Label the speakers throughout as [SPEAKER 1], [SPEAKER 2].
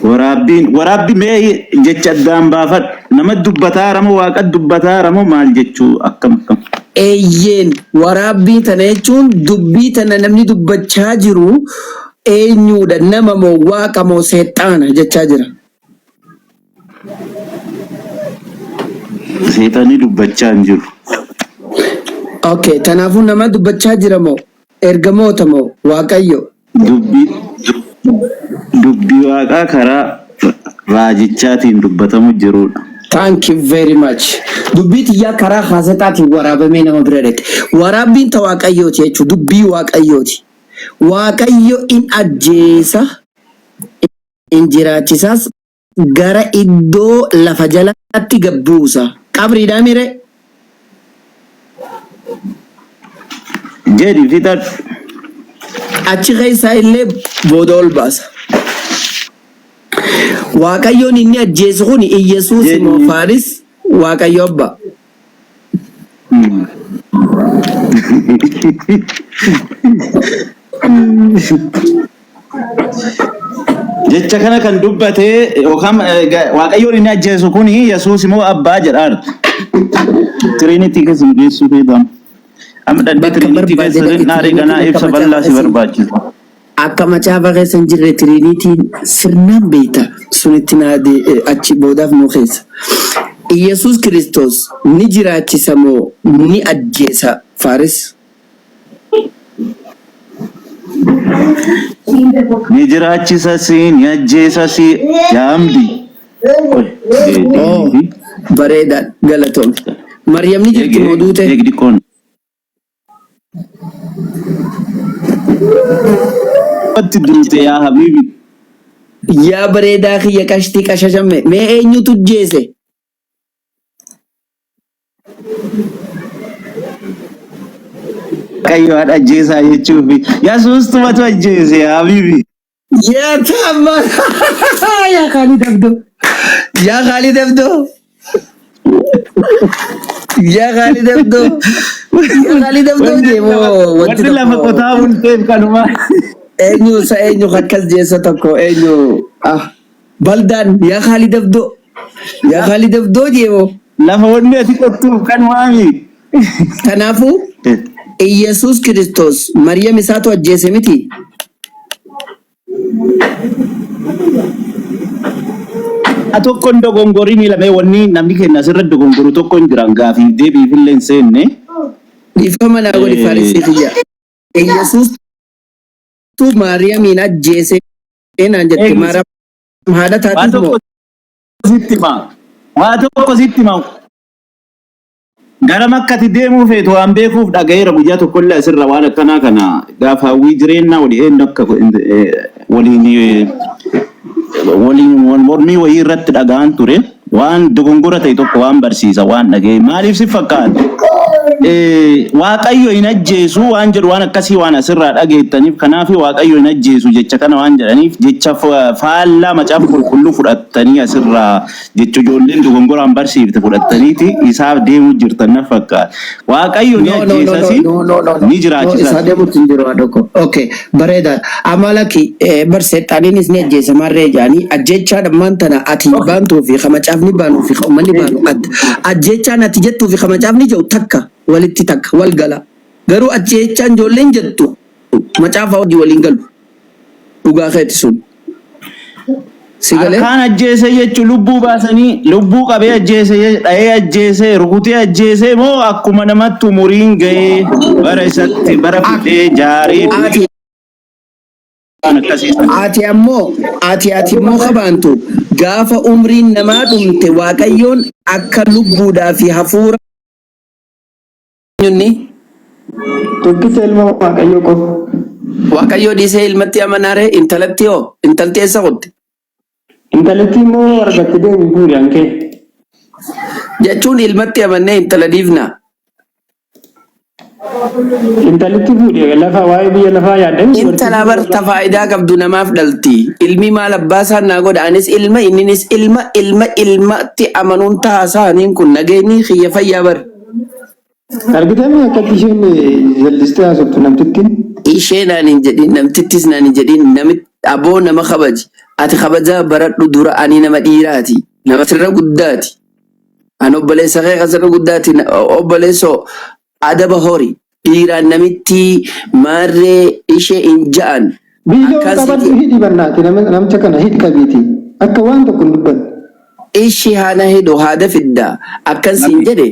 [SPEAKER 1] Waraabbiin waraabbi mee jecha addaan baafadhu. Nama dubbataa ramo waaqa dubbataa ramo maal jechuu akkam akkam.
[SPEAKER 2] Eeyyeen waraabbii tana jechuun dubbii tana namni dubbachaa jiru eenyuudha nama moo waaqa moo seexxaana jechaa jira.
[SPEAKER 1] Seexanni dubbachaa hin jiru.
[SPEAKER 2] Okay, tanaafuu nama dubbachaa jira moo ergamoota moo waaqayyo?
[SPEAKER 1] Dubbii dubbii waaqaa karaa raajichaatiin dubbatamu jirudha.
[SPEAKER 2] Thank you very much. Dubbii tiyyaa karaa kaasexaatiin waraabamee nama bira dhaqe. Waraabbiin ta waaqayyooti jechuudha. Dubbii waaqayyooti. Waaqayyo in ajjeesa, in jiraachisaas gara iddoo lafa jalaatti gad buusa. Qabriidhaa mire?
[SPEAKER 1] Jedhi fixadhu.
[SPEAKER 2] Achi keessaa illee booda ol baasa. Waaqayyoon inni ajjeesu kun Iyyasuus moo
[SPEAKER 1] Jedhi.
[SPEAKER 2] Faaris Waaqayyo Abbaa.
[SPEAKER 1] Jecha kana kan dubbate yookaan Waaqayyoon inni ajjeesu kun Yesuus immoo abbaa jedhaarti. Tiriinitii keessa nu geessuu feetaa. Amma dhaqnee
[SPEAKER 2] Bakka
[SPEAKER 1] tiriinitii
[SPEAKER 2] barbaade
[SPEAKER 1] keessa
[SPEAKER 2] dhaqi
[SPEAKER 1] seennaaree
[SPEAKER 2] tiriinitiin
[SPEAKER 1] ganaa
[SPEAKER 2] akka
[SPEAKER 1] ibsa
[SPEAKER 2] macaafa
[SPEAKER 1] bal'aa si
[SPEAKER 2] keessa
[SPEAKER 1] barbaachisa.
[SPEAKER 2] akka macaafa keessa hin jirre tiriinitiin sirnaan beekta sunitti naa achi boodaaf nu keessa. Iyyasuus Kiristoos ni jiraachisa moo ni ajjeesa Faaris?
[SPEAKER 1] Ni jiraachisasi, ni ajjeesasi, yaamdi. Qoy,
[SPEAKER 2] Oo
[SPEAKER 1] deebiifi.
[SPEAKER 2] bareedaa galatoomi. Maryam ni
[SPEAKER 1] Eegi,
[SPEAKER 2] jirti moo
[SPEAKER 1] eegi,
[SPEAKER 2] duute?
[SPEAKER 1] eegi diqqoon. Watti duute yaa habiibi.
[SPEAKER 2] Yaa bareedaa kiyya qashtii qashashamme mee eenyutu jeese?
[SPEAKER 1] Waaqayyo haadha ajjeesaa jechuufi. Yesuus tumatu ajjeese yaa habiibi.
[SPEAKER 2] Yaa taamma yaa Khaalid Abdoo yaa Khaalid Abdoo yaa Khaalid Abdoo yaa Khaalid Abdoo
[SPEAKER 1] Wanni
[SPEAKER 2] jee
[SPEAKER 1] lafa
[SPEAKER 2] moo wanti
[SPEAKER 1] wanni lafa
[SPEAKER 2] tokko
[SPEAKER 1] qotaa bulteef kanuma.
[SPEAKER 2] eenyu isa eenyu akkas jeessa tokko eenyu ah baldaan yaa Khaalid Abdoo yaa Khaalid Abdoo jee moo
[SPEAKER 1] Lafa wanni ati qottuuf kanumaami.
[SPEAKER 2] kanaafuu Iyyasuus Kiristoos Maryam isaatu ajjeese miti.
[SPEAKER 1] A tokko hin dogongorinii lamee wanni namni keenya asirra dogongoru tokko hin jiran gaafiif deebiif illee hin seenne.
[SPEAKER 2] Dhiifama naa godhi Faarisii kiyya. Iyyasuus tu Maariyamiin ajjeese naan jette.
[SPEAKER 1] Eegi
[SPEAKER 2] Maariyaam haadha
[SPEAKER 1] waa
[SPEAKER 2] taatiif
[SPEAKER 1] tokko
[SPEAKER 2] moo?
[SPEAKER 1] sitti hima. Waa tokko sitti hima. Gara makkati deemuu feetu waan beekuuf dhaga'eera guyyaa tokkollee asirra waan akkanaa kana gaafa hawwii jireenyaa walii eenyu akka waliin waliin wal mormii wayii irratti dhaga'an ture waan dogongora ta'e tokko waan barsiisa waan dhaga'e maaliif si fakkaata Waaqayyo hin ajjeesu waan jedhu waan akkasii waan asirraa dhageettaniif kanaaf Waaqayyo hin ajjeesu jecha kana waan jedhaniif jecha faallaa macaafa qulqulluu fudhattanii asirraa jecha ijoolleen dogongoraan barsiifte fudhattaniiti isaaf deemuu jirtan na fakkaata. Waaqayyo ni
[SPEAKER 2] No, no, no, no,
[SPEAKER 1] ajjeesasi
[SPEAKER 2] no, no, no, no.
[SPEAKER 1] ni
[SPEAKER 2] No,
[SPEAKER 1] jiraachisas.
[SPEAKER 2] isaa deemuutti hin jiru haadha koo. Okay, bareedaadha. Amma lakki bar seexaaniinis ni ajjeesa maarree jedhanii ajjeechaan ammaan tana ati baantuu fi ka macaafni baanuu fi ka uummanni baanu adda. Ajjeechaan ati jettuu fi ka macaafni jedhu takka walitti takka wal gala. Garuu ajjeechaan ijoolleen jettu macaafa wajji waliin galu. Dhugaa keeti sun. Si galee?
[SPEAKER 1] Harkaan ajjeese jechuun lubbuu baasanii lubbuu qabee ajjeese dha'ee ajjeese rukutee ajjeese moo akkuma namatti umuriin ga'ee bara isatti bara fixee jaaree
[SPEAKER 2] Ati
[SPEAKER 1] waan akkasii sana.
[SPEAKER 2] ati ammoo ati ati immoo kabaantu gaafa umriin namaa dhumte waaqayyoon akka lubbuudhaa fi hafuura eenyunni?
[SPEAKER 3] Tokkicha ilma Waaqayyoo qofa.
[SPEAKER 2] Waaqayyoo dhiisee ilmatti amanaaree intalatti hoo intalti eessa kutte?
[SPEAKER 3] Intalattii immoo argatte deemi fuudhi hankee.
[SPEAKER 2] Jechuun ilmatti amannee intala dhiifnaa?
[SPEAKER 3] Intalitti fuudhi lafa waa'ee biyya lafaa yaaddanii dubartii
[SPEAKER 2] Intala bar ta faayidaa qabdu namaaf dhalti. Ilmi maal abbaa isaan naa godha anis ilma inninis ilma ilma ilmatti amanuun taha saaniin kun nageenyi kiyya fayyaa bar.
[SPEAKER 3] Argitanii akkatti isheen jallistee haasoftu namtittiin.
[SPEAKER 2] Ishee naan hin jedhin namtittis naan hin jedhin namit aboo nama kabaji. Ati kabajaa baradhu dura ani nama dhiiraati. Nama sirra guddaati. Ani obboleessa kee kan sirra guddaati. Obboleessoo adaba hori. Dhiiraan namitti maarree ishee hin ja'an.
[SPEAKER 3] Biyyoo
[SPEAKER 2] Akkaan
[SPEAKER 3] qabadhu
[SPEAKER 2] siiti
[SPEAKER 3] hidhi bannaati namicha kana hidhi qabiiti. Akka waan tokko hin dubbanne.
[SPEAKER 2] Ishi haana hidhu haada fidda akkan siin jedhe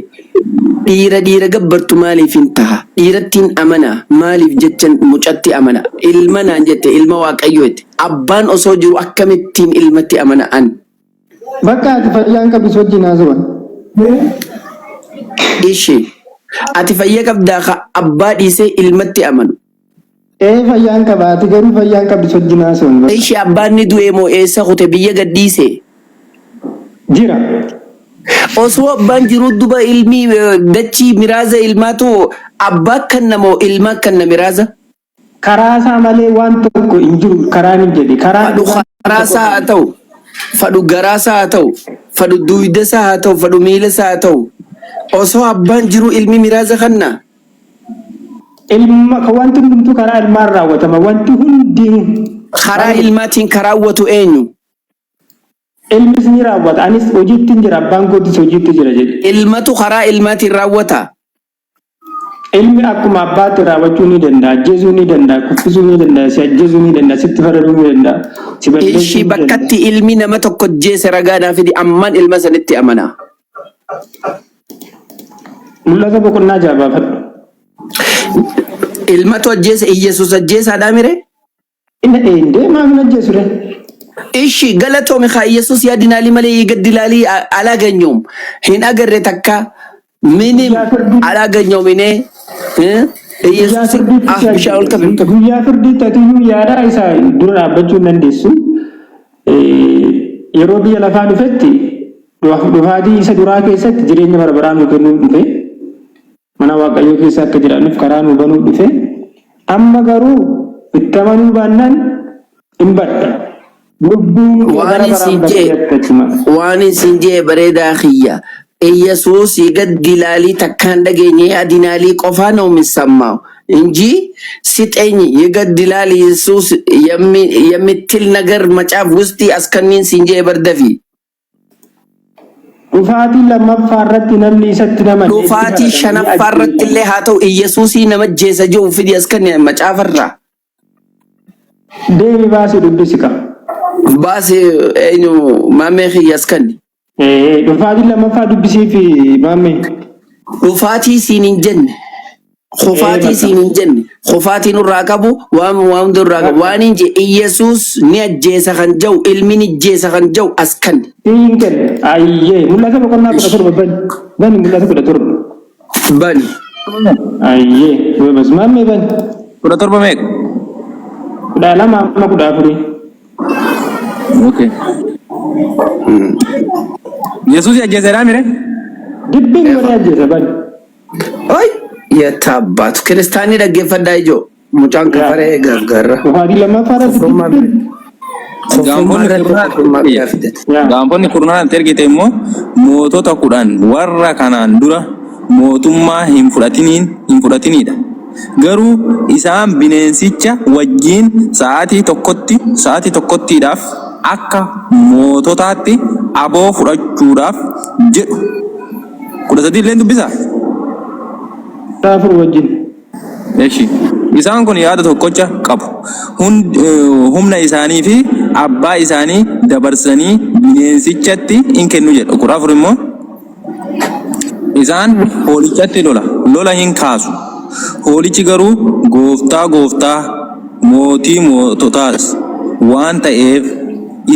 [SPEAKER 2] dhiira dhiira gabbartu maaliif hin taha dhiirattiin amana maaliif jechan mucatti amana ilma naan jette ilma waaqayyoo jette abbaan osoo jiru akkamittiin ilmatti amana an
[SPEAKER 3] Bakka ati fayyaan qabdu si wajjin haasawan.
[SPEAKER 2] Ishi ati fayya qabdaa ka abbaa dhiisee ilmatti amanu.
[SPEAKER 3] Ee fayyaan qaba ati garuu fayyaan qabdu si wajjin haasawan bakka.
[SPEAKER 2] Ishi abbaan ni du'ee moo eessa kute biyya gad dhiise?
[SPEAKER 3] Jira.
[SPEAKER 2] Osoo abbaan jiruu duba ilmi dachii miraaza ilmaatu abbaa kanna moo ilmaa kanna miraaza?
[SPEAKER 3] Karaa isaa malee waan tokko hin jiru karaan hin jedhe. Karaan
[SPEAKER 2] Fadhu
[SPEAKER 3] dhugaan
[SPEAKER 2] karaa
[SPEAKER 3] isa
[SPEAKER 2] isaa
[SPEAKER 3] qofa.
[SPEAKER 2] haa ta'u, fadhu garaa isaa haa ta'u, fadhu duuyda isaa haa ta'u, fadhu miila isaa haa ta'u. Osoo abbaan jiruu ilmi miraaza kanna?
[SPEAKER 3] Ilma wanti hundumtuu karaa ilmaan raawwatama. Wanti hundinuu.
[SPEAKER 2] Karaa ilmaatiin ka raawwatu eenyu?
[SPEAKER 3] Ilmis ni raawwata. Anis hojiitti hin jira. Abbaan kootis hojiitti jira jedhe.
[SPEAKER 2] Ilmatu karaa ilmaatiin raawwata?
[SPEAKER 3] Ilmi akkuma abbaatti raawwachuu ni danda'a. Ajjeesuu ni danda'a. Kuffisuu ni danda'a. Si ajjeesuu ni danda'a. Sitti faraduu ni danda'a. Si balleessuu
[SPEAKER 2] Ishii
[SPEAKER 3] ni danda'a.
[SPEAKER 2] bakkatti ilmi nama tokko jeese ragaa naa fidi amman ilma sanitti amana.
[SPEAKER 3] Mul'ata boqonnaa ja'a baafadhu.
[SPEAKER 2] Ilmatu ajjeese Iyyasuus ajjeesaadhaa mire?
[SPEAKER 3] Inni eendee maaf hin ajjeesu ree?
[SPEAKER 2] Ishi galatoomi kaa Iyyasuus yaadinaalii malee yigaddilaalii alaganyoom hin agarre takka minim
[SPEAKER 3] Guyyaa firdii
[SPEAKER 2] alaganyoom inee
[SPEAKER 3] guyyaa
[SPEAKER 2] Iyyasuus
[SPEAKER 3] firdiitti
[SPEAKER 2] ah
[SPEAKER 3] si
[SPEAKER 2] bishaan ol qabi ol qabi.
[SPEAKER 3] guyyaa firdiitti ati iyyuu yaada isaa dura dhaabbachuu hin dandeessu. Yeroo biyya lafaa dhufetti dhufaatii isa duraa keessatti jireenya bara baraa nuu kennuuf dhufe. Mana Waaqayyoo keessa akka jiraannuuf karaa nuu banuuf dhufe. Amma garuu itti amanuu baannaan hin badda. Lubbuun kee bara
[SPEAKER 2] Waan
[SPEAKER 3] baraan
[SPEAKER 2] isin
[SPEAKER 3] badee
[SPEAKER 2] jee
[SPEAKER 3] akka cima.
[SPEAKER 2] waan isin jee bareedaa kiyya Iyyasuus gaddi laalii takkaan dhageenye adinaalii qofaa ነው የሚሰማው እንጂ ስጠኝ ይገድላል ኢየሱስ የምትል ነገር መጽሐፍ ውስጥ አስከኒን ሲንጄ በርደፊ
[SPEAKER 3] Dhufaatii lammaffaa irratti namni isatti namanne itti
[SPEAKER 2] dhufaatii
[SPEAKER 3] faradamee
[SPEAKER 2] shanaffaa irratti
[SPEAKER 3] ajjeefama.
[SPEAKER 2] illee haa ta'u Iyyasuusii nama jeessa jiru fidi as kan macaafarraa.
[SPEAKER 3] Deemi baasii dubbisi qaba.
[SPEAKER 2] Baase eenyu maamee kiyya as kanni.
[SPEAKER 3] Dhufaatii lammaffaa dubbisii fi maammee.
[SPEAKER 2] Dhufaatii siin hin jenne. Kufaatii
[SPEAKER 3] Bakka.
[SPEAKER 2] siin hin jenne. Kufaatii nurraa qabu waan waan hunda nurraa qabu. Waan hin jee Iyyasuus ni ajjeesa kan jiru ilmi ni ajjeesa kan jiru as kanni.
[SPEAKER 3] Siin kenne. Ayyee mul'ata boqonnaa 17 bani. Bani mul'ata 17.
[SPEAKER 2] Bani.
[SPEAKER 3] Ayyee bas maammee bani.
[SPEAKER 1] 17 meeqa?
[SPEAKER 3] 12 amma 14.
[SPEAKER 1] Okay. Yesuus ajjeeseedhaa mire?
[SPEAKER 3] Dibbiin godhee ajjeesa bani.
[SPEAKER 2] Oi yettaabbaatu kiristaanii dhaggeeffadhaa ijoo mucaan kafaree gargaarra.
[SPEAKER 3] Dhufaatii lammaffaa irratti
[SPEAKER 2] Kufrummaa
[SPEAKER 3] dibbiin.
[SPEAKER 2] kufrummaa
[SPEAKER 1] Gaanfonni
[SPEAKER 2] irratti
[SPEAKER 1] kurnaan
[SPEAKER 2] kufrummaa biyyaa fidate.
[SPEAKER 3] Yaa.
[SPEAKER 1] Gaanfonni kurnaan ati ergite immoo mootota 10 warra kanaan dura mootummaa hin fudhatiniin hin fudhatinidha. Garuu isaan bineensicha wajjin sa'aatii tokkotti sa'aatii tokkottiidhaaf akka moototaatti aboo fudhachuudhaaf jedhu. 13 illee dubbisaa?
[SPEAKER 3] 14 wajjin.
[SPEAKER 1] Eshi. Isaan kun yaada tokkocha qabu. Humna isaanii fi abbaa isaanii dabarsanii bineensichatti in kennu jedha. 14 immoo isaan hoolichatti lola hin kaasu. Hoolichi garuu gooftaa gooftaa mootii moototaas waan ta'eef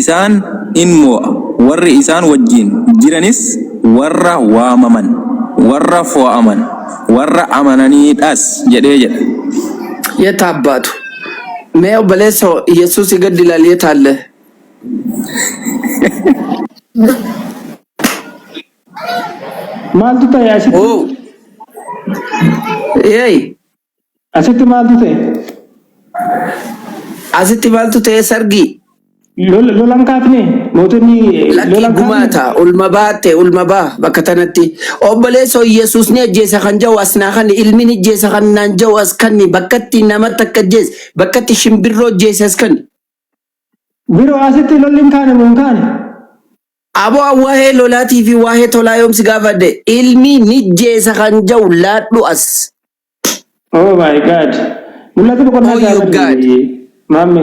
[SPEAKER 1] isaan in mo'a. Warri isaan wajjin jiranis warra waamaman, warra fo'aman, warra amananiidhas jedhee jedha.
[SPEAKER 2] የት አባቱ mee obboleessoo Yesuus ይገድላል የት አለ?
[SPEAKER 3] Maaltu ta'e asitti?
[SPEAKER 2] Oo Eey
[SPEAKER 3] Asitti maaltu ta'e?
[SPEAKER 2] asitti maaltu ta'e sargii
[SPEAKER 3] Lolan kaafne mootonni
[SPEAKER 2] lakki
[SPEAKER 3] lolan kaafne.
[SPEAKER 2] gumaata ulma baatte ulma baa bakka tanatti obboleessoo Yesuus ni ajjeesa kan jedhu as naa kanni ilmi ni ajjeesa kan naan jedhu as kanni bakkatti nama takka ajjeese bakkatti shimbirroo ajjeese as kanni.
[SPEAKER 3] Biroo asitti lolli hin kaane moo hin kaane?
[SPEAKER 2] Aboo waa'ee lolaatii fi waa'ee tolaa yoomsi gaafadhe ilmi ni jeesa kan jau laadhu as.
[SPEAKER 3] Oh my God. Mul'ata boqonnaa
[SPEAKER 2] Oh you
[SPEAKER 3] ja'a
[SPEAKER 2] God.
[SPEAKER 3] Maamme.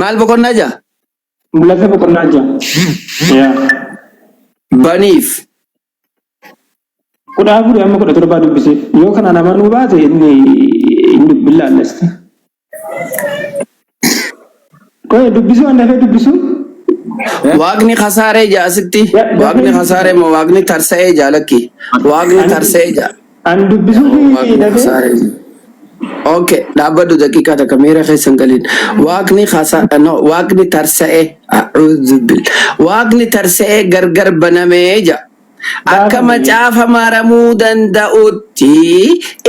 [SPEAKER 2] Maal boqonnaa ja'a?
[SPEAKER 3] Mul'ata boqonnaa ja'a. Yaa.
[SPEAKER 2] Baniif.
[SPEAKER 3] 14 amma 17 dubbise. Yoo kanaan amanuu baate inni inni dubbillaallasti. Qoye dubbisuu an dafee dubbisuu?
[SPEAKER 2] Waaqni kasaaree ja'a asitti. Waaqni kasaaree moo waaqni tarsa'ee ja'a lakki. Waaqni tarsa'ee ja'a.
[SPEAKER 3] An dubbisuu fi
[SPEAKER 2] Waaqni
[SPEAKER 3] dafee?
[SPEAKER 2] kasaaree ja'a. Okay, dhaabbadhu daqiiqaa takka miira keessa hin galin. Waaqni kasa no, waaqni tarsa'ee a'uudhu bil. Waaqni tarsa'ee gargar banamee ja'a. Akka
[SPEAKER 3] Baafame.
[SPEAKER 2] macaafa maramuu danda'utti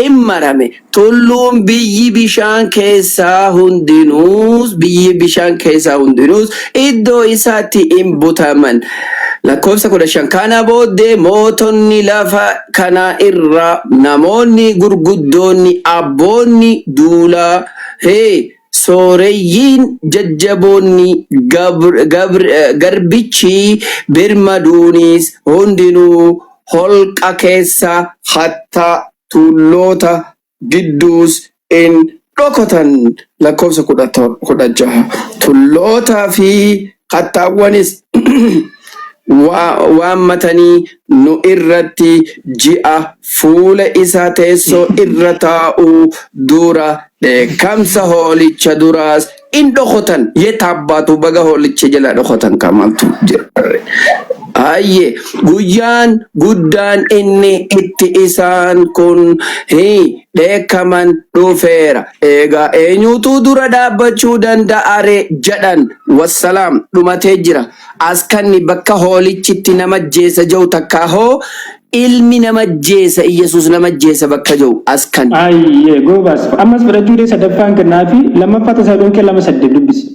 [SPEAKER 2] in marame. Tulluun biyyi bishaan keessaa hundinuus biyyi bishaan keessaa hundinuus iddoo isaatti in butaman. Lakkoofsa 15. Kana booddee mootonni lafa kana irra namoonni gurguddoonni abboonni duulaa hee sooreyyiin jajjaboonni garbichi birmaduunis hundinuu holqa keessa hatta tulloota gidduus in dhokotan. Lakkoofsa 16. Tullootaa fi kattaawwanis waammatanii nu irratti ji'a fuula isaa teessoo irra taa'uu dura dheekkamsa hoolicha duraas in dhokotan. Yettaabbaatu baga hoolicha jala dhokotan kamaaltu jira. Ayyee guyyaan guddaan inni itti isaan kun dheekkaman dhufeera. Egaa eenyutu dura dhaabbachuu danda'a ree jedhan. Wassalaam dhumatee jira. As kanni bakka hoolichitti nama jeesa jiru takkaa hoo ilmi nama jeesa Iyyasuus nama jeesa bakka jiru as kan.
[SPEAKER 3] Ayyee goobaas. Ammas fudhachuu dee sadaffaan kennaa fi lammaffaa Tasalonqee 2:8 dubbisi.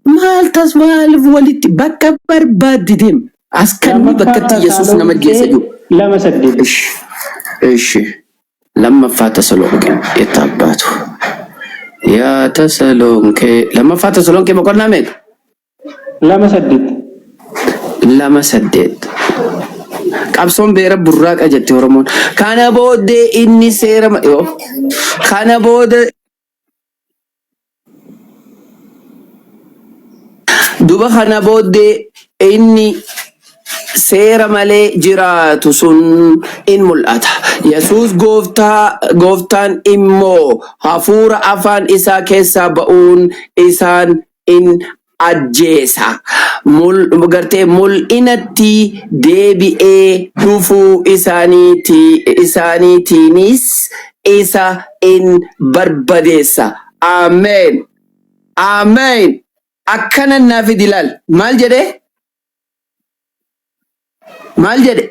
[SPEAKER 2] Maal tas maaliif walitti bakka barbaaddi deem. As kanni bakka itti Iyyasuus nama jeesa jiru.
[SPEAKER 3] 2:8.
[SPEAKER 2] Ishi. Lammaffaa Tasalonqee yettaabbaatu. Yaa Tasalonqee lammaffaa Tasalonqee boqonnaa meeqa?
[SPEAKER 3] 2:8.
[SPEAKER 2] 2:8. Qabsoon beera burraaqa jette Oromoon. Kana booddee inni seera yoo kana booda duba kana booddee inni seera malee jiraatu sun in mul'ata. Yesuus gooftaan immoo hafuura afaan isaa keessaa ba'uun isaan in ajjeesa. Gartee mul'inatti deebi'ee dhufuu isaaniitiinis isa in barbadeessa. Ameen. Ameen. Akkana naaf fidi ilaal. Maal jedhee? Maal jedhe?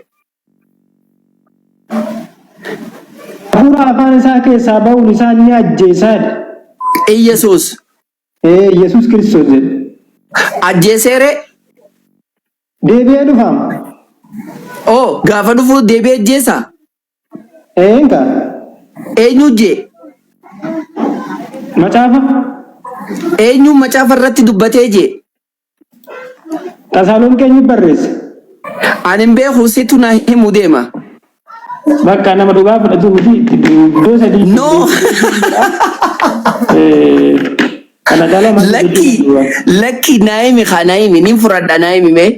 [SPEAKER 3] Hafuura afaan isaa keessaa ba'uun isaan ni ajjeesaadha.
[SPEAKER 2] Iyyasuus
[SPEAKER 3] Yesuus Kiristoos jedhe.
[SPEAKER 2] Ajjeeseere?
[SPEAKER 3] Deebi'ee dhufaama.
[SPEAKER 2] Oo gaafa dhufu deebi'ee ajjeesaa?
[SPEAKER 3] Eenka.
[SPEAKER 2] Eenyu jee?
[SPEAKER 3] Macaafa.
[SPEAKER 2] Eenyu macaafa irratti dubbatee jee?
[SPEAKER 3] Tasalonqee eenyu barreesse?
[SPEAKER 2] Ani hin beeku situ na himu deema.
[SPEAKER 3] Bakka nama dhugaa fudhatuu fi iddoo sadii.
[SPEAKER 2] No.
[SPEAKER 3] Kana caalaa maal
[SPEAKER 2] Lakki lakki naa himi kaa naa himi nin fudhadha naa himi mee.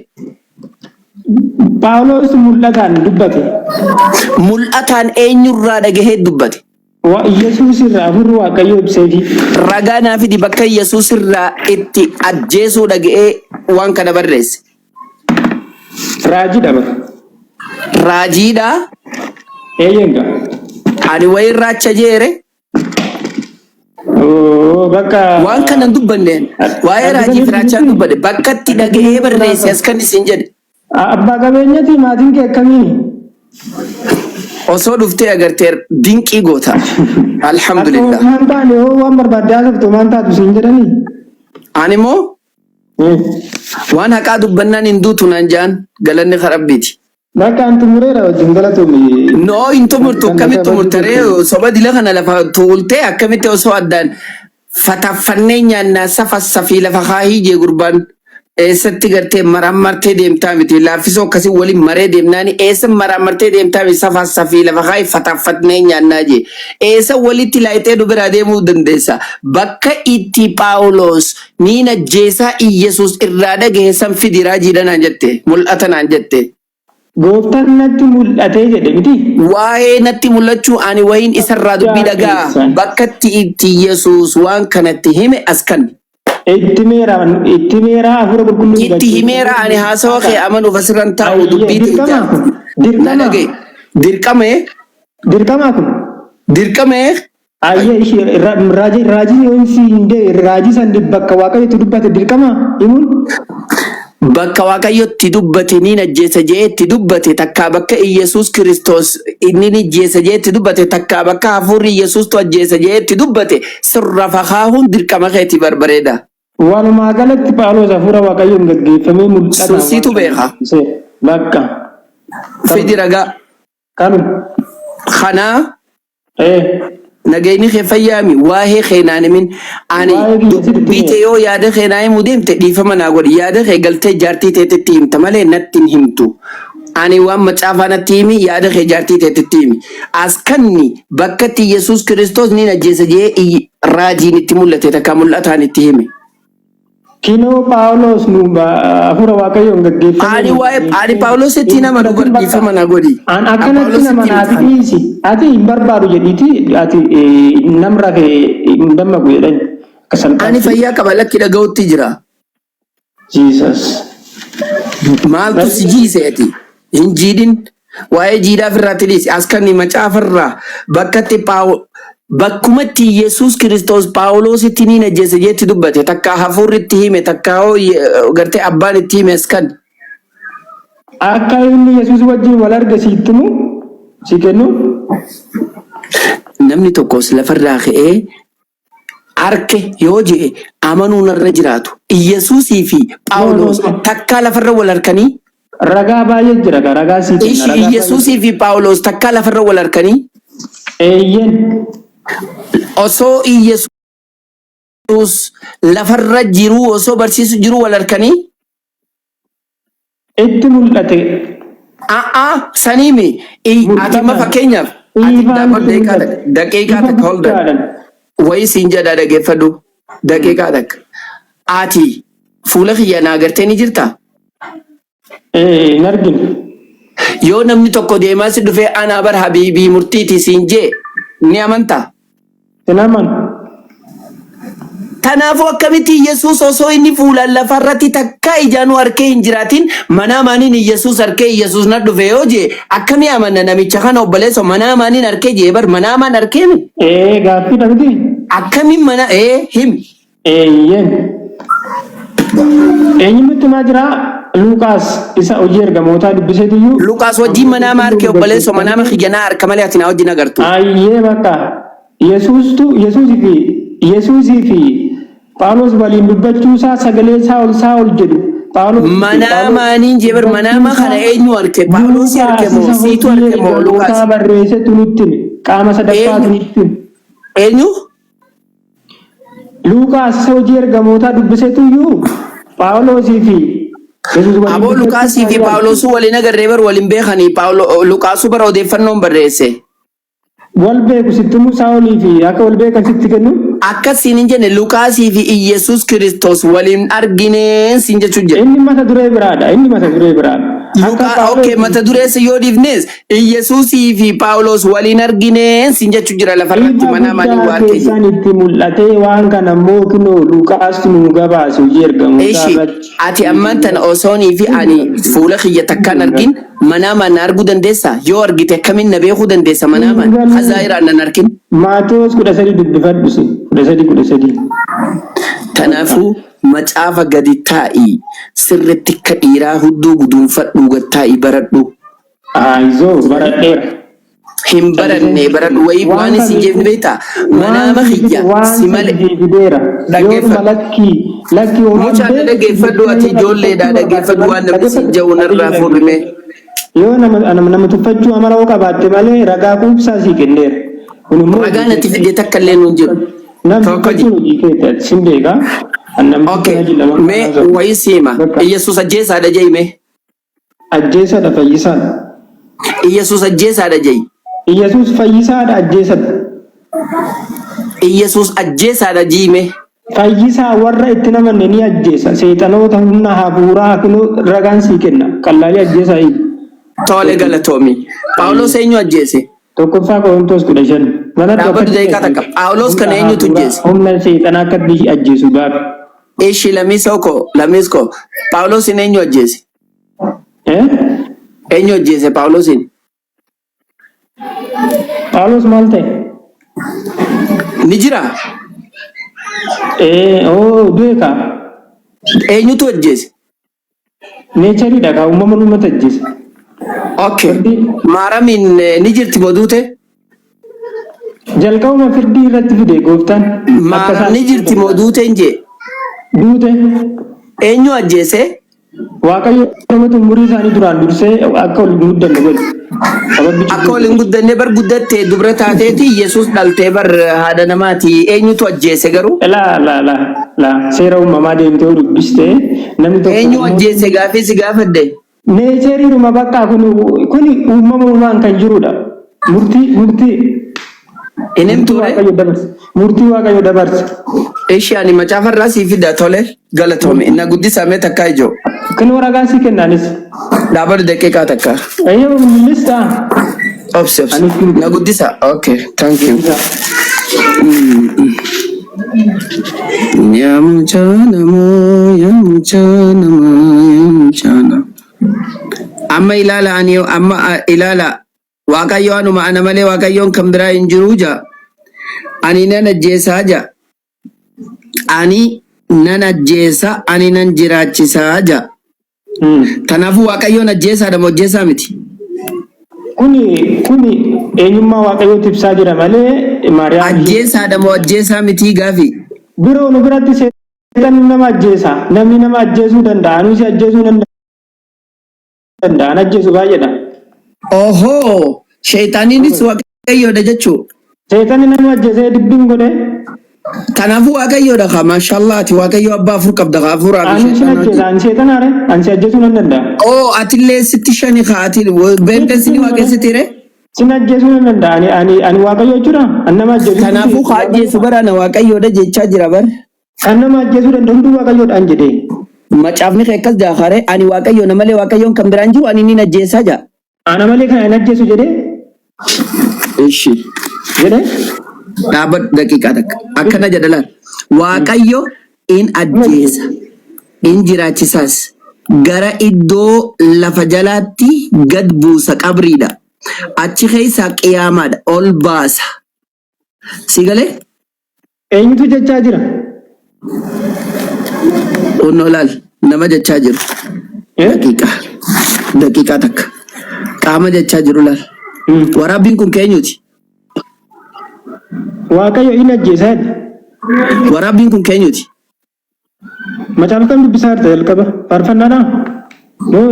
[SPEAKER 3] Phaawulos mul'ataan dubbate.
[SPEAKER 2] Mul'ataan eenyurraa dhagahee dubbate?
[SPEAKER 3] Yesuus irraa hafuurri Waaqayyoo ibseefi.
[SPEAKER 2] Ragaa naa fidi bakka Yesuus irraa itti ajjeesuu dhaga'ee waan kana barreesse.
[SPEAKER 3] Raajiidha bara.
[SPEAKER 2] Raajiidha.
[SPEAKER 3] Eeyyenga.
[SPEAKER 2] Ani wayi raacha jeere.
[SPEAKER 3] Oo bakka.
[SPEAKER 2] Waan kana hin dubbanneen. Waa'ee raajii fi raachaa dubbadhe. Bakka itti dhaga'ee barreesse as kan isin jedhe.
[SPEAKER 3] Abbaa qabeenyati maatiin kee akkamii?
[SPEAKER 2] Osoo dhuftee agartee dinqii goota. Alhamdulillah.
[SPEAKER 3] Akka waan taane hoo waan barbaadde haasoftu waan taatu siin jedhanii?
[SPEAKER 2] Ani immoo waan haqaa dubbannaan hin duutu naan jaan galanni karabbiiti.
[SPEAKER 3] Bakka an xumureera wajjin galatoomi.
[SPEAKER 2] No hin xumurtu akkamitti xumurta ree soba dila kana lafa tuultee akkamitti osoo addaan Fataffannee nyaannaa safassafii lafa kaahii jee gurbaan. Eessatti gartee maraammartee deemtaa miti laaffisoo akkasii waliin maree deemnaani eessa maraammartee deemtaa miti safassafii lafa kaahii fataffannee nyaannaa jee. Eessa walitti laayitee nu biraa deemuu dandeessa. Bakka itti Phaawulos niin ajjeesaa Iyyasuus irraa dhagahe san fidi raajiidha naan jette mul'ata naan jette.
[SPEAKER 3] Gooftaan natti mul'atee jedhe miti.
[SPEAKER 2] Waa'ee natti mul'achuu ani wayiin isarraa dubbii
[SPEAKER 3] Guddaa
[SPEAKER 2] dhaga'a.
[SPEAKER 3] keessan.
[SPEAKER 2] Bakka itti Yesuus waan kanatti hime as kan.
[SPEAKER 3] Itti meeraa hafuura qulqulluu
[SPEAKER 2] Itti himeera ani haasawa kee amanuuf asirran taa'u dubbii ta'e
[SPEAKER 3] Dirqama kun.
[SPEAKER 2] Na
[SPEAKER 3] Dirqama.
[SPEAKER 2] dhagaye. Dirqama
[SPEAKER 3] Dirqama kun.
[SPEAKER 2] dirqama
[SPEAKER 3] Ayyee ishee raajii raajii yoon si hin dee raajii san bakka waaqayyotti dubbate dirqama himuun.
[SPEAKER 2] Bakka Waaqayyotti dubbate niin ajjeesa jee itti dubbate takkaa bakka Iyyasuus Kiristoos inni ni ajjeesa jee itti dubbate takkaa bakka hafuurri Iyyasuustu ajjeesa jee itti dubbate sirra fakaahuun dirqama keetii barbareeda.
[SPEAKER 3] Walumaa galatti Phaawulos hafuura waaqayyoon gaggeeffamee mul'ata.
[SPEAKER 2] Sun siitu beeka.
[SPEAKER 3] Bakka.
[SPEAKER 2] Fidi ragaa.
[SPEAKER 3] Kanuma.
[SPEAKER 2] Kanaa
[SPEAKER 3] Eh.
[SPEAKER 2] Nagayni kee fayyaami waa'ee kee naan himin ani
[SPEAKER 3] Waa'ee kiyya sitti
[SPEAKER 2] dubbii
[SPEAKER 3] hime.
[SPEAKER 2] tee yoo yaada kee naa himuu deemte dhiifama naa godhi yaada kee galtee jaartii teetitti himta malee natti hin himtu ani waan macaafaa natti himi yaada kee jaartii teetitti himi as kanni bakka itti Yesuus Kiristoos niin ajjeesa jee raajiin itti mul'ate takka mul'ataan itti hime.
[SPEAKER 3] Kinoo Phaawulos nu hafuura waaqayyoon gaggeeffamee.
[SPEAKER 2] Ani waa'ee ani Phaawulositti nama
[SPEAKER 3] Hin
[SPEAKER 2] dubar
[SPEAKER 3] bakka.
[SPEAKER 2] dhiifama naa godhi.
[SPEAKER 3] An akkanatti nama
[SPEAKER 2] Phaawulositti
[SPEAKER 3] naati
[SPEAKER 2] miti.
[SPEAKER 3] dhiisi. Ati hin barbaadu jedhiiti ati nam rafee hin dammaqu jedhan. Akka
[SPEAKER 2] Ani
[SPEAKER 3] salphaatti.
[SPEAKER 2] fayyaa qaba lakki dhaga'utti jira.
[SPEAKER 3] Jesus.
[SPEAKER 2] Maaltu si jiise ati? Hin jiidhin. Waa'ee jiidhaaf irraatti dhiisi. As kan macaafarraa bakka itti bakkumatti Yesuus Kiristoos Phaawulositti niin ajjeese jeetti dubbate takka hafuurri itti hime takka hoo gartee abbaan itti hime as kan.
[SPEAKER 3] Akka inni Yesuus wajjin wal arge sitti himu si kennu.
[SPEAKER 2] Namni tokkos lafarraa ka'ee arke yoo je'e amanuun irra jiraatu. Iyyasuusii fi Phaawulos takkaa lafarra wal harkanii
[SPEAKER 3] Ragaa baay'ee jira gaa ragaa sii kenna.
[SPEAKER 2] Ishi
[SPEAKER 3] ragaa baay'ee.
[SPEAKER 2] Iyyasuusii fi Phaawulos takkaa lafarra wal harkanii
[SPEAKER 3] Eeyyeen.
[SPEAKER 2] osoo Iyyasuus lafarra jiruu osoo barsiisu jiruu wal harkanii
[SPEAKER 3] Itti mul'ate.
[SPEAKER 2] A'aa saniimi ati amma fakkeenyaaf ati
[SPEAKER 3] Ifaan itti
[SPEAKER 2] daqiiqaa
[SPEAKER 3] mul'ate.
[SPEAKER 2] takka daqiiqaa
[SPEAKER 3] Ifa
[SPEAKER 2] takka hold on
[SPEAKER 3] guddaadhaan.
[SPEAKER 2] wayii siin jedhaa dhageeffadhu daqiiqaa takka ati fuula kiyya naa agartee ni jirtaa?
[SPEAKER 3] Ee hin argine.
[SPEAKER 2] Yoo namni tokko deemaa si dhufee anaa bar habiibii murtiiti siin jee ni amantaa?
[SPEAKER 3] Hin amanu.
[SPEAKER 2] Kanaafuu akkamitti Yesuus osoo inni fuulaan lafarratti takkaa ijaanuu harkee hin jiraatin manaa maaniin Yesuus harkee Yesuus na dhufe yoo jee akkamii amanna namicha kana obboleesso manaa maaniin harkee jee bar manaa maan harkee mi?
[SPEAKER 3] Ee gaaffiidha miti.
[SPEAKER 2] Akkamiin mana ee himi.
[SPEAKER 3] Eeyyeen. Eenyutti himaa jira? Luuqaas isa hojii ergamootaa dubbiseetiyyuu.
[SPEAKER 2] Luqaas wajjin manaa ma harkee obboleesso manaa ma kiyyanaa harka malee ati na wajjin agartu.
[SPEAKER 3] Ayyee bakka Yesuustu Yesuusii fi Phaawulos waliin dubbachuusaa sagalee Saa'ol Saa'ol jedhu Phaawulos
[SPEAKER 2] Manaa maaniin jee bar manaa ma kana eenyu harke Phaawulos harke moo siitu harke moo
[SPEAKER 3] Luqaas
[SPEAKER 2] Luqaas?
[SPEAKER 3] barreessetu nutti hime qaama sadaffaatu
[SPEAKER 2] Eenyu?
[SPEAKER 3] nutti hime.
[SPEAKER 2] Eenyu?
[SPEAKER 3] Luqaas isa hojii ergamootaa dubbisetuyyuu Phaawulosii fi Yesuus waliin
[SPEAKER 2] Aboo Luqaasii fi
[SPEAKER 3] dubbachuusaa
[SPEAKER 2] Phaawulosuu waliin agarree bar waliin beekanii Luqaasuu bara odeeffannoon barreesse.
[SPEAKER 3] Wal beeku sitti himu Saa'olii fi akka wal beekan sitti kennu.
[SPEAKER 2] Akkas siin hin jenne Luqaasii fi Iyyasuus Kiristoos waliin argineen siin jechuun jedhe.
[SPEAKER 3] Inni mata duree biraadha. Inni mata duree biraadha. Akka
[SPEAKER 2] Luqaa okay
[SPEAKER 3] Phaawulos
[SPEAKER 2] mata dureessa yoo dhiifnes Iyyasuusii fi Phaawulos waliin argineen siin jechuu jira lafarratti
[SPEAKER 3] Ifa
[SPEAKER 2] manaa maanii
[SPEAKER 3] guddaa
[SPEAKER 2] waa harkee
[SPEAKER 3] keessaan itti mul'atee waan kana immoo kunoo Luqaas nu gabaase hojii ergamootaa
[SPEAKER 2] Ishi
[SPEAKER 3] irratti.
[SPEAKER 2] ati ammaan tana osoonii fi ani fuula kiyya takkaan argin manaa maan na arguu dandeessaa? Yoo argite akkamiin na beekuu dandeessa manaa maan? Hazaayiraan nan argin.
[SPEAKER 3] Maatewos 13 dubbifadhu si 13 13.
[SPEAKER 2] Kanaafuu macaafa gadi taa'i sirritti akka dhiiraa hudduu guduunfadhuu gad taa'i baradhu.
[SPEAKER 3] Ayizoo baradheera.
[SPEAKER 2] Hin baranne baradhu wayii waan isin jeefni beektaa? Manaama kiyya si malee.
[SPEAKER 3] Fideera. Yooma
[SPEAKER 2] Dhaggeeffadhu.
[SPEAKER 3] lakkii lakkii homaan
[SPEAKER 2] Mucaa na dhaggeeffadhu ati ijoolleedhaa dhaggeeffadhu waan namni siin jedhu narraa fuudhime.
[SPEAKER 3] Yoo nama nama tuffachuu amala hoo qabaatte malee ragaa quubsaa sii kenneera. Kun immoo
[SPEAKER 2] Ragaan ati fidde takka illee nuun jiru.
[SPEAKER 3] Namni
[SPEAKER 2] Tokko ji.
[SPEAKER 3] dubbachuun hojii keeti ati sin beekaa. An namni
[SPEAKER 2] Okay.
[SPEAKER 3] kana lama
[SPEAKER 2] Mee wayii siima.
[SPEAKER 3] Bakka.
[SPEAKER 2] Iyyasuus ajjeesaadha je'i mee.
[SPEAKER 3] Ajjeesadha fayyisaadha.
[SPEAKER 2] Iyyasuus ajjeesaadha je'i.
[SPEAKER 3] Iyyasuus fayyisaadha ajjeesadha.
[SPEAKER 2] Iyyasuus ajjeesaadha ji'i mee.
[SPEAKER 3] Fayyisaa warra itti namanne ni ajjeesa. Seexanoota humna hafuuraa kunuu ragaan sii kenna. Qallaalii ajjeesaa hiiki.
[SPEAKER 2] Tole galatoomi. Phaawulos eenyu ajjeese?
[SPEAKER 3] Tokkoffaa Qorontos 15. Manatti
[SPEAKER 2] Dhaabbatu
[SPEAKER 3] akkatti
[SPEAKER 2] daqiiqaa takka. Phaawulos kana eenyutu ajjeese?
[SPEAKER 3] Humna seexanaa akkatti ajjeesu gaafa.
[SPEAKER 2] Ishi lamiisoo koo lamiis koo. Phaawulosin eenyu ajjeese?
[SPEAKER 3] Eh?
[SPEAKER 2] Eenyu ajjeese Phaawulosin?
[SPEAKER 3] Phaawulos maal ta'e?
[SPEAKER 2] Ni jira.
[SPEAKER 3] Eh, oo du'e kaa.
[SPEAKER 2] Eenyutu ajjeese?
[SPEAKER 3] Natureiidha kaa uumama uummata ajjeese.
[SPEAKER 2] Okay. Maaramiin ni jirti boduute?
[SPEAKER 3] Jalqabuma firdii irratti fide gooftaan.
[SPEAKER 2] Maaram ni jirti moduute hin jee?
[SPEAKER 3] Duute.
[SPEAKER 2] Eenyu ajjeese?
[SPEAKER 3] Waaqayyo namatti umurii isaanii duraan dursee akka ol hin guddanne godhe. Sababbi
[SPEAKER 2] Akka ol hin guddanne bar guddatte dubra taateeti Yesuus dhaltee bar haadha namaati. Eenyutu ajjeese garuu?
[SPEAKER 3] Laa laa laa laa seera uumamaa deemtee yoo dubbiste namni tokko
[SPEAKER 2] Eenyu ajjeese gaafii si gaafadhe?
[SPEAKER 3] Natureiidhuma bakka kun uumama uumaan kan jirudha. Murtii murtii
[SPEAKER 2] Hin
[SPEAKER 3] murtii
[SPEAKER 2] himtuure?
[SPEAKER 3] Waaqayyo dabarse. Murtii Waaqayyo dabarse.
[SPEAKER 2] Ishi ani macaafarraa sii fida tole galatoome. Na guddisaa mee takkaa ijoo.
[SPEAKER 3] Kun ragaa sii kennaanis.
[SPEAKER 2] Dhaabadu daqiiqaa takka.
[SPEAKER 3] Eeyyama mul'istaa.
[SPEAKER 2] Obsi obsi. Na guddisaa. Okay, thank you. Yaa mucaa namaa, yaa mucaa namaa, yaa mucaa namaa. Amma ilaala ani amma ilaala Waaqayyo anuma ana malee Waaqayyoon kan biraa hin jiru jaa. Ani nan ajjeesaa jaa. Ani nan ajjeesa, ani nan jiraachisaa jaa. Kanaafuu Waaqayyoon ajjeesaadha moo ajjeesaa miti?
[SPEAKER 3] Kuni eenyummaa Waaqayyootu ibsaa jira malee Maariyaam
[SPEAKER 2] Ajjeesaadha moo ajjeesaa miti gaafi?
[SPEAKER 3] Biroo nu biratti seexanni nama ajjeesa. Namni nama ajjeesuu danda'a. Anuus ajjeesuu nan danda'a. An ajjeesu baay'eedha.
[SPEAKER 2] Ohoo! Sheexaniinis Waaqayyoodha jechuu.
[SPEAKER 3] Seexanni nama ajjeesee dibbiin godhe.
[SPEAKER 2] Kanaafuu Waaqayyoodha kaa maashaallah ati Waaqayyo abbaa afur qabda kaa afuuraa fi
[SPEAKER 3] Ani sin
[SPEAKER 2] sheexanaa
[SPEAKER 3] ajjeesa. Ani seexanaare. Ani si ajjeesuu nan danda'a.
[SPEAKER 2] Oo atillee sitti shani kaa ati beenteessi ni waaqessiti ree?
[SPEAKER 3] Sin ajjeesuu nan danda'a. Ani Waaqayyo jechuudha. Ani nama ajjeesuu.
[SPEAKER 2] Kanaafuu kaa ajjeesu bara ana Waaqayyoodha jechaa jira bar.
[SPEAKER 3] Kan nama ajjeesuu danda'u hunduu Waaqayyoodhaan jedhee.
[SPEAKER 2] Macaafni kee akkas jaa karee ani Waaqayyo na malee Waaqayyoon kan biraan jiru ani nin ajjeesaa jaa.
[SPEAKER 3] Ana malee kan hin ajjeesu jedhee.
[SPEAKER 2] Ishi.
[SPEAKER 3] Jedhee.
[SPEAKER 2] Dhaabbadhu daqiiqaa takka. Akkana jedha laal. Waaqayyo in ajjeesa. In jiraachisaas. Gara iddoo lafa jalaatti gad buusa qabriidha. Achi keessaa qiyaamaadha. Ol baasa. Si galee?
[SPEAKER 3] Eenyutu jechaa jira?
[SPEAKER 2] Onnoo laal nama jechaa jiru. Daqiiqaa. Daqiiqaa takka. Qaama jechaa jiru laal. Waraabbiin kun keenyuti.
[SPEAKER 3] Waaqayyo in ajjeesa jedhe.
[SPEAKER 2] Waraabbiin kun keenyuti.
[SPEAKER 3] Macaafa kam dubbisaa jirta jalqaba? Faarfannaadhaa? Moo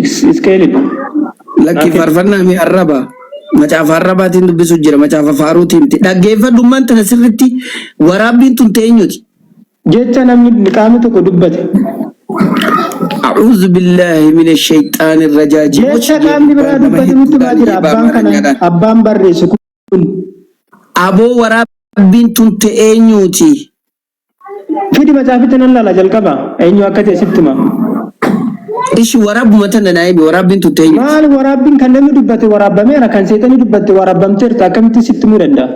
[SPEAKER 3] Isqeelidha?
[SPEAKER 2] Lakki faarfannaa mi arraba. Macaafa arrabaatiin dubbisu jira. Macaafa faaruutiin miti. Dhaggeeffadhummaan tana sirritti waraabbiin tun teenyuti.
[SPEAKER 3] Jecha namni qaamni tokko dubbate.
[SPEAKER 2] A'uuzu billaahi mina shayxaani rajaajim.
[SPEAKER 3] Jecha qaamni biraa dubbate nutti himaa jira. Abbaan kana abbaan barreessu kun.
[SPEAKER 2] Aboo waraabbiin tun eenyuuti?
[SPEAKER 3] Fidi macaaficha nan laala jalqaba. Eenyu akka ta'e sitti hima.
[SPEAKER 2] Ishi waraabuma tana naa himi waraabbiin tun eenyuuti?
[SPEAKER 3] Maal waraabbiin kan namni dubbate waraabbameera kan seexanni dubbatte waraabbamteerta akkamitti sitti himuu danda'a?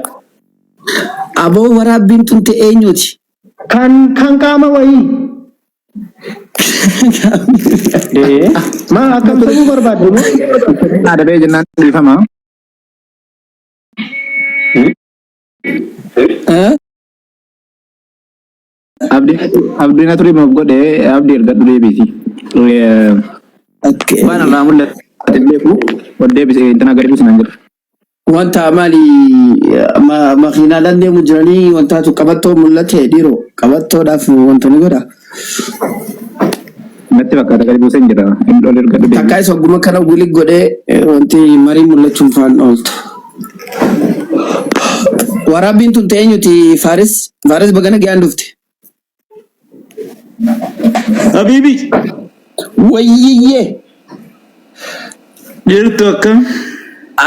[SPEAKER 2] Aboo waraabbiin tun eenyuuti?
[SPEAKER 3] Kan qaama wayii. Ee, maa akkam ta'uu barbaadde moo?
[SPEAKER 4] Adabee jennaan dhiifama.
[SPEAKER 2] Eh?
[SPEAKER 4] Abdiin aturii maaf godhe abdii ergadhu deebisi.
[SPEAKER 2] Okay.
[SPEAKER 4] Waan irraa mul'ate beeku ol deebise intina gadi buusi naan jedhu.
[SPEAKER 2] Wanta maali makiinaadhaan deemu jiranii wantaatu qabattoo mul'ate dhiiroo qabattoodhaaf wanta ni godha.
[SPEAKER 4] Natti fakkaata gadi buusee hin jira. Inni ol ergadhu deebisi.
[SPEAKER 2] Takkaa isa ogguma kana wili godhee wanti marii mul'achuun faan ooltu. Waraabbiin tun ta'e eenyuti Faaris? Faaris baga nagaan dhufte.
[SPEAKER 1] Habiibi
[SPEAKER 2] Wayyiyyee.
[SPEAKER 1] jirtu akkam?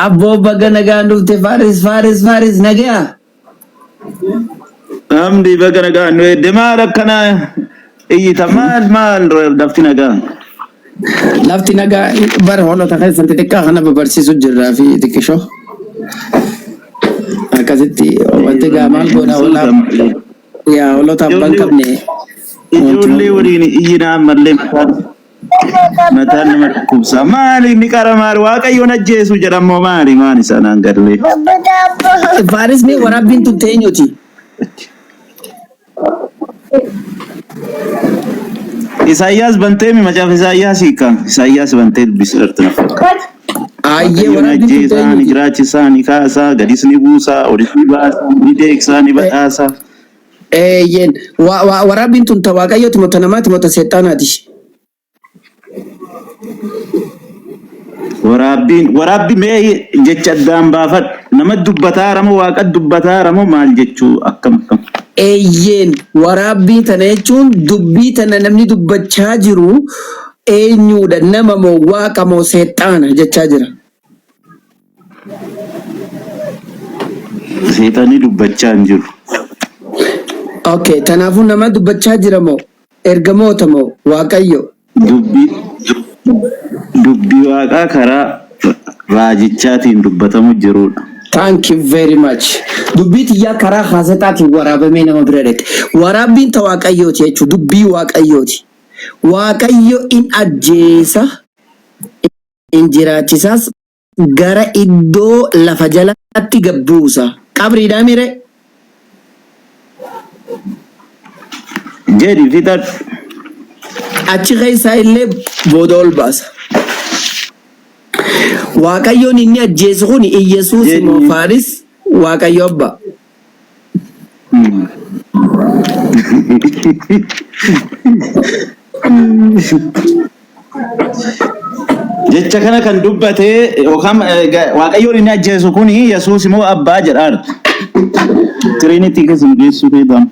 [SPEAKER 2] Abboo baga nagaan dhufte Faaris Faaris Faaris nagaa.
[SPEAKER 1] Hamdi baga nagaan nu eedde maal akkana iyyita maal maal lafti nagaa?
[SPEAKER 2] Lafti nagaa bara hoolota keessan xixiqqaa kana babarsiisu jirraa fi xiqqishoo. Akkasitti wanti gaa maal goona hoolaa yaa hoolota abbaan qabne.
[SPEAKER 1] Ijoollee waliin iyyina ammallee mataan mataan nama dhukkubsa. Maali inni qara maali waaqayyoon ajjeesu jedhammoo maali maan isaan hangallee.
[SPEAKER 2] Faaris mee waraabbiin tun ta'e eenyuti?
[SPEAKER 1] Isaayyaas bantee mi macaafa Isaayyaas hiika. Isaayyaas bantee dubbisuu na fakkaata.
[SPEAKER 2] Ayyee
[SPEAKER 1] Waaqayyoon
[SPEAKER 2] waraabbiin tun ta'e
[SPEAKER 1] ajjeesaa, ni
[SPEAKER 2] eenyuti?
[SPEAKER 1] jiraachisaa, ni kaasaa, gadis ni buusaa, olis ni baasaa, ni deegsaa, ni badhaasaa.
[SPEAKER 2] Eeyyeen waraabbiin tun ta waaqayyooti moo ta namaati moo ta seexaanaati?
[SPEAKER 1] Waraabbiin waraabbi mee jecha addaan baafadhu. Nama dubbataa ramo waaqa dubbataa ramo maal jechuu akkam akkam.
[SPEAKER 2] Eeyyeen waraabbii tana jechuun dubbii tana namni dubbachaa jiru eenyuudha nama moo waaqa moo seexaana jechaa jira.
[SPEAKER 1] Seexanni dubbachaa hin jiru.
[SPEAKER 2] Okay, kanaafuu nama dubbachaa jira moo ergamoota moo waaqayyo?
[SPEAKER 1] Dubbii dubbii waaqaa karaa raajichaatiin dubbatamu jirudha.
[SPEAKER 2] Thank you very much. Dubbii tiyyaa karaa haasexaatiin waraabamee nama bira dhaqe. Waraabbiin ta waaqayyooti jechuudha. Dubbii waaqayyooti. Waaqayyo in ajjeesa, in jiraachisaas gara iddoo lafa jalaatti gad buusa. Qabriidhaa mire?
[SPEAKER 1] Jedhi fixadhu.
[SPEAKER 2] Achi keessaa illee booda ol baasa. Waaqayyoon inni ajjeesu kun Iyyasuus moo
[SPEAKER 1] Jedhi.
[SPEAKER 2] Faaris Waaqayyo abbaa.
[SPEAKER 1] Jecha kana kan dubbate yookaan Waaqayyoon inni ajjeesu kun Yesuus immoo abbaa jedhaarti. Tiriinitii keessa nu geessuu feetu amma.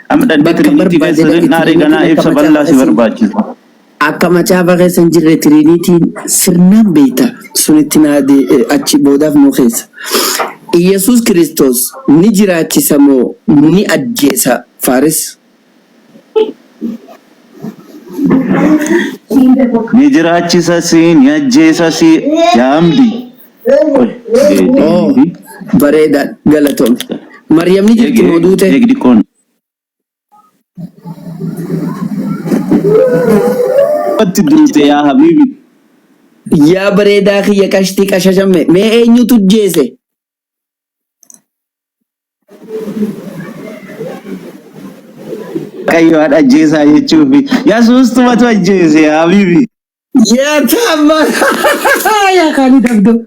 [SPEAKER 1] Amma dandee
[SPEAKER 2] Bakka
[SPEAKER 1] tiriinitii
[SPEAKER 2] barbaade
[SPEAKER 1] keessa
[SPEAKER 2] dhaqi
[SPEAKER 1] naaree ganaa
[SPEAKER 2] tiriinitiin akka
[SPEAKER 1] ibsa bal'aa
[SPEAKER 2] macaafa
[SPEAKER 1] si
[SPEAKER 2] keessa
[SPEAKER 1] barbaachisa.
[SPEAKER 2] Akka macaafa keessa hin jirre tiriinitiin sirnaan beekta sunitti naa achi boodaaf nuu keessa. Iyyasuus Kiristoos ni jiraachisa moo ni ajjeesa Faaris?
[SPEAKER 1] Ni jiraachisas ni ajjeesas yaa Hamdi. Qoy
[SPEAKER 2] Oh, bareedaa galatoome. Maryam ni jirti moo duute?
[SPEAKER 1] Eegi xiqqoon. Watti duute yaa habiibi.
[SPEAKER 2] Yaa bareedaa kiyya qashtii qashashamme mee eenyutu jeese?
[SPEAKER 1] Waaqayyo haadha ajjeesaa jechuufi. Yesuus tumatu ajjeese yaa habiibi.
[SPEAKER 2] Yaa taamma yaa Khaalid Abdoo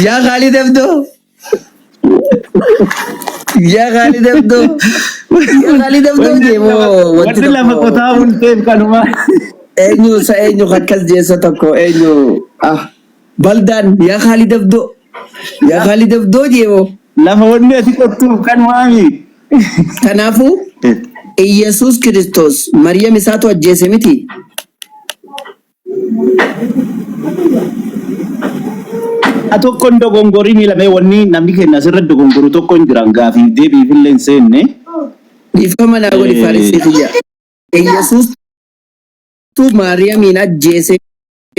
[SPEAKER 2] yaa Khaalid Abdoo yaa Khaalid Abdoo yaa Khaalid Abdoo jee moo wanti
[SPEAKER 1] Wanti lafa
[SPEAKER 2] tokko
[SPEAKER 1] qotaa bulteef kanuma.
[SPEAKER 2] Eenyu isa eenyu akkas jeessa tokko eenyu ah baldaan yaa Khaalid Abdoo yaa Khaalid Abdoo jee moo.
[SPEAKER 1] Lafa wanni ati qottuuf kanumaami.
[SPEAKER 2] Kanaafuu Iyyasuus Kiristoos Maryam isaatu ajjeese miti?
[SPEAKER 1] A tokko hin dogongorinii lamee wanni namni keenya asirra dogongoru tokko hin jiran gaafiif deebiif illee hin seenne.
[SPEAKER 2] Dhiifama naa godhi Faarisii kiyya. Iyyasuus tu Maariyamiin ajjeese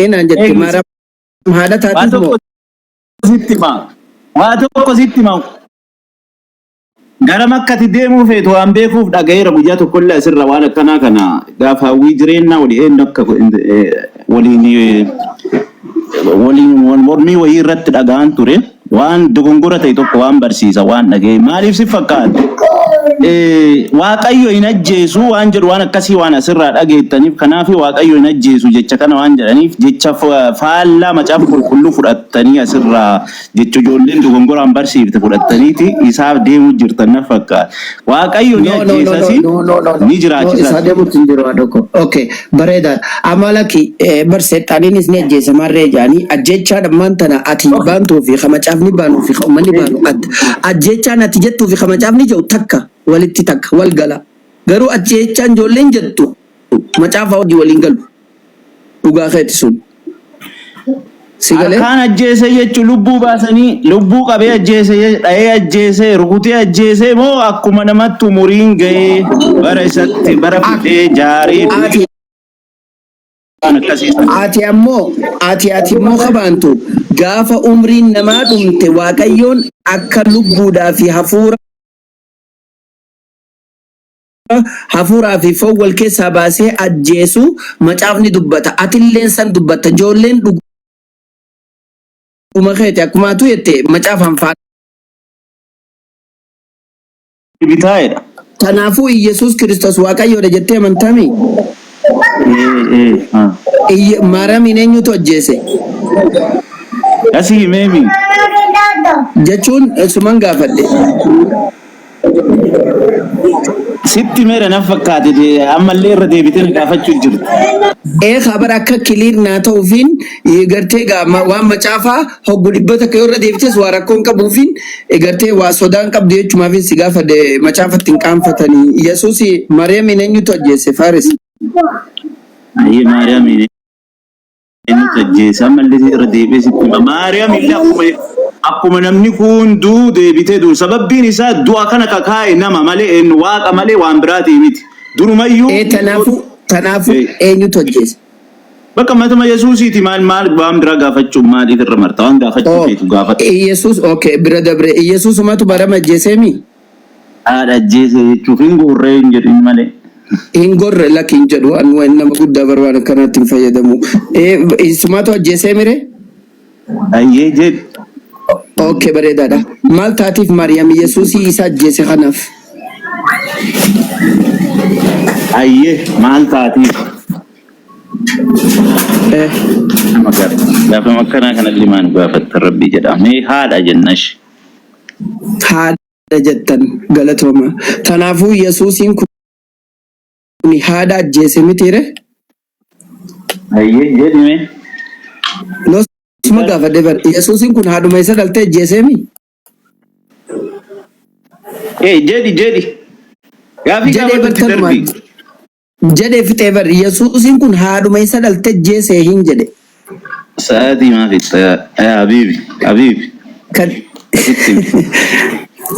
[SPEAKER 2] naan jette.
[SPEAKER 1] Eegi.
[SPEAKER 2] Maariyaam haadha
[SPEAKER 1] Waa
[SPEAKER 2] taatiif
[SPEAKER 1] tokko
[SPEAKER 2] moo?
[SPEAKER 1] sitti hima. Waa tokko sitti hima. Gara makkatti deemuu feetu waan beekuuf dhagayeera guyyaa tokkollee asirra waan akkanaa kana gaafa hawwii jireenyaa walii eenyu akka waliin waliin wal mormii wayii irratti dhaga'an ture waan dogongora ta'e tokko waan barsiisa waan dhaga'e maaliif si fakkaata? Waaqayyo hin ajjeesu waan jedhu waan akkasii waan asirraa dhageettaniif kanaaf Waaqayyo hin ajjeesu jecha kana waan jedhaniif jecha faallaa macaafa qulqulluu fudhattanii asirraa jecha ijoolleen dogongoraan barsiifte fudhattaniiti isaaf deemuu jirtan na fakkaata. Waaqayyo ni
[SPEAKER 2] No, no, no, no,
[SPEAKER 1] ajjeesasi
[SPEAKER 2] no, no, no, no.
[SPEAKER 1] ni
[SPEAKER 2] No, isa
[SPEAKER 1] jiraachisas.
[SPEAKER 2] deemuutti hin jiru haadhoko. Okay, bareedaadha. Amma lakki bar seexaaniinis ni ajjeesa marree jaanii ajjechaa dhammaan tana ati baantuu fi ka macaafa macaafni baanuu fi ka uummanni baanu adda. Ajjeechaan ati jettuu fi ka macaafni jedhu takka walitti takka wal gala. Garuu ajjeechaan ijoolleen jettu macaafa wajji waliin galu. Dhugaa keeti sun. Si galee?
[SPEAKER 1] Harkaan ajjeese jechuun lubbuu baasanii lubbuu qabee ajjeese dha'ee ajjeese rukutee ajjeese moo akkuma namatti umuriin ga'ee bara isatti bara fixee jaaree
[SPEAKER 2] Ati
[SPEAKER 1] waan akkasii sana.
[SPEAKER 2] ati ammoo ati ati immoo kabaantu gaafa umriin namaa dhumte Waaqayyoon akka lubbuudhaa fi hafuura hafuuraa fi foon wal keessaa baasee ajjeesu macaafni dubbata. Atilleen san dubbatta. Ijoolleen dhuguma keeti akkuma atu jette macaafaan
[SPEAKER 1] Bitaa'edha.
[SPEAKER 2] Kanaafuu Iyyasuus Kiristoos Waaqayyoodha jettee amantamii?
[SPEAKER 1] Ee ee. ah.
[SPEAKER 2] Maariyaamiin eenyutu ajjeese?
[SPEAKER 1] Asii himeemi.
[SPEAKER 2] Jechuun suman gaafadhe.
[SPEAKER 1] Sitti meera nan fakkaate ammallee irra deebitee na gaafachuu jirti.
[SPEAKER 2] Ee kabar akka kiliir naa ta'uufiin gartee gaa waan macaafaa hoggu 100 yoo irra deebites waa rakkoon qabuufiin gartee waa sodaan qabdu jechumaafin si gaafadhe macaafatti hin qaanfatanii. Yesuus Maariyaamiin eenyutu ajjeese Faaris?
[SPEAKER 1] Ayyee Maariyaamiin eenyutu ajjeese ammallee irra deebi'ee sitti hima. Maariyaam illee akkuma namni kun du'u deebitee du'u. Sababbiin isaa du'a kana kakaa'e nama malee eenyu waaqa malee waan biraatii miti. Durumayyuu
[SPEAKER 2] Ee tanaafuu eenyutu ajjeese?
[SPEAKER 1] Bakka matuma Yesuusiiti maal maal waan biraa gaafachuun maaliif irra marta waan gaafachuu
[SPEAKER 2] Oh,
[SPEAKER 1] feetu gaafadhu.
[SPEAKER 2] Yesuus okay bira dabre Yesuusumatu barama ajjeeseemi?
[SPEAKER 1] Haadha ajjeese jechuuf hin guurree hin jedhin malee.
[SPEAKER 2] Hin gorre lakki hin jedhu an waan nama guddaa bar waan akkanaatti hin fayyadamu. Ee isumaatu ajjeesee mire?
[SPEAKER 1] Ayyee jedhi.
[SPEAKER 2] Okay bareedaadha. Maal taatiif Maariyaam Yesuusii isa ajjeese kanaaf?
[SPEAKER 1] Ayyee maal taatiif?
[SPEAKER 2] Eh,
[SPEAKER 1] Nama gaafa. Gaafa akkanaa kana limaan gaafatta rabbii jedha. Mee haadha jennash.
[SPEAKER 2] Haadha jettan galatooma. Kanaafuu Yesuusiin kun haadha ajjeese mitiire?
[SPEAKER 1] Ayyee jedhi mee.
[SPEAKER 2] No suma gaafadhe bar. Yesuusiin kun haadhuma isa dhaltee ajjeeseemi?
[SPEAKER 1] Ee jedhi jedhi. Gaafii
[SPEAKER 2] Jedhee
[SPEAKER 1] gaafatutti
[SPEAKER 2] bartanumaan.
[SPEAKER 1] darbi.
[SPEAKER 2] Jedhee fixee bar. Yesuusiin kun haadhuma isa dhalte ajjeese hin jedhe.
[SPEAKER 1] Sa'aatii maaf itti Habiibi Habiibi.
[SPEAKER 2] Kan
[SPEAKER 1] Asitti himi.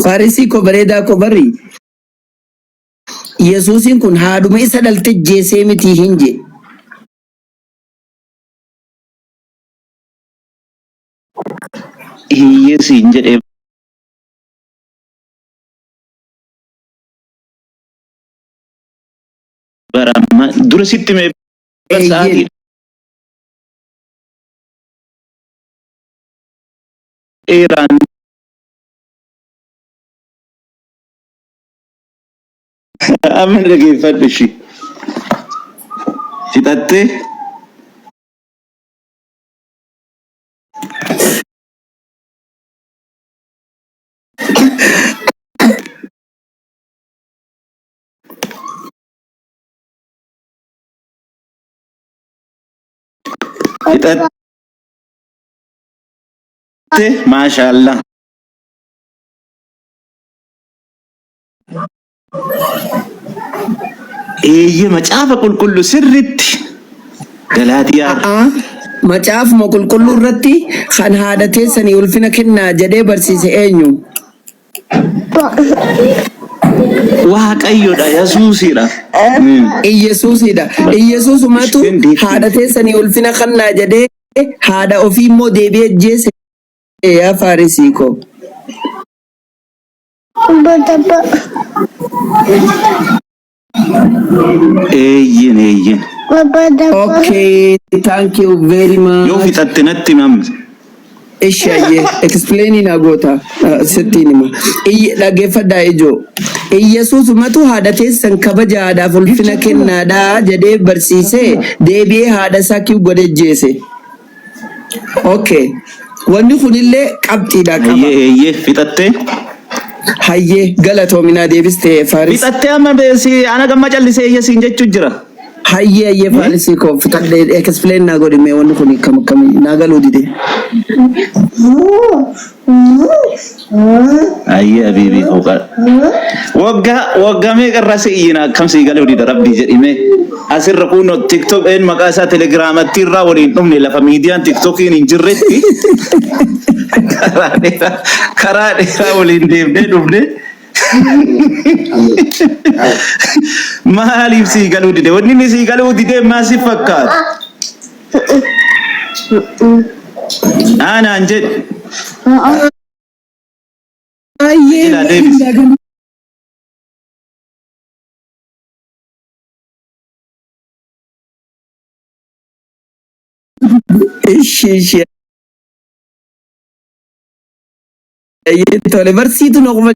[SPEAKER 2] Faarisii koo bareedaa koo barri. Yesuusiin kun haadhuma isa dhalte ajjeesee miti hin jedhe.
[SPEAKER 1] Hiyyeessiin jedhee bara amma dura sitti mee bar sa'aatii
[SPEAKER 2] Eeyyee.
[SPEAKER 1] dheeraan amma dhageeffadhu ishii fixattee fixatte maashaallah. Eeyyee macaafa qulqullu sirritti Galaatiyaa
[SPEAKER 2] A'aa macaafuma qulqulluu irratti kan haadha teessanii ulfina kennaa jedhee barsiise eenyu?
[SPEAKER 1] Waaqayyodha Yesuusidha.
[SPEAKER 2] Iyyesuusidha. Iyyesuusumatu
[SPEAKER 1] Isheen deetti.
[SPEAKER 2] haadha teessanii ulfina kennaa jedhee haadha ofii immoo deebi'ee ajjeese yaa Faarisii koo.
[SPEAKER 1] Eeyyeen eeyyeen.
[SPEAKER 2] Okay, thank you very
[SPEAKER 1] Yoo
[SPEAKER 2] much.
[SPEAKER 1] fixatte natti himamte.
[SPEAKER 2] Ishi ayyee explain na goota sittiin hima. Iyye dhaggeeffadhaa ijoo. Iyyesuusumatu haadha teessan kabaja haadhaaf ulfina kennaadhaa jedhee barsiisee deebi'ee haadha isaa kiw godhee ajjeese. Okay. Wanni kunillee qabxiidha qaba.
[SPEAKER 1] Eeyyee eeyyee fixattee.
[SPEAKER 2] Hayyee galatoominaa deebistee Faaris.
[SPEAKER 1] Fixattee amma si ana gamma callisee eeyye siin jechuu jira.
[SPEAKER 2] Hayyee hayyee faalisii koo fixadhee explain naa godhi mee wanni kun akkam akkamii naa galuu dide.
[SPEAKER 1] Ayyee abiibii koo qara. Waggaa waggaa meeqa irraa si iyyina akkam sii galuu dida rabbii jedhime. Asirra kunoo tiktok een maqaa isaa telegiraamatti irraa waliin dhumne lafa miidiyaan tiktokiin hin jirretti karaa dheeraa karaa dheeraa waliin deemnee dhufne. Maaliif sii galuu dide? Wanni inni sii galuu dide maal si fakkaata? Aanaan jedhi.
[SPEAKER 2] Hayyee
[SPEAKER 1] Ajilaa deebisi.
[SPEAKER 2] naa galuu Ishi ishi. Hayyee tole barsiitu na kuma.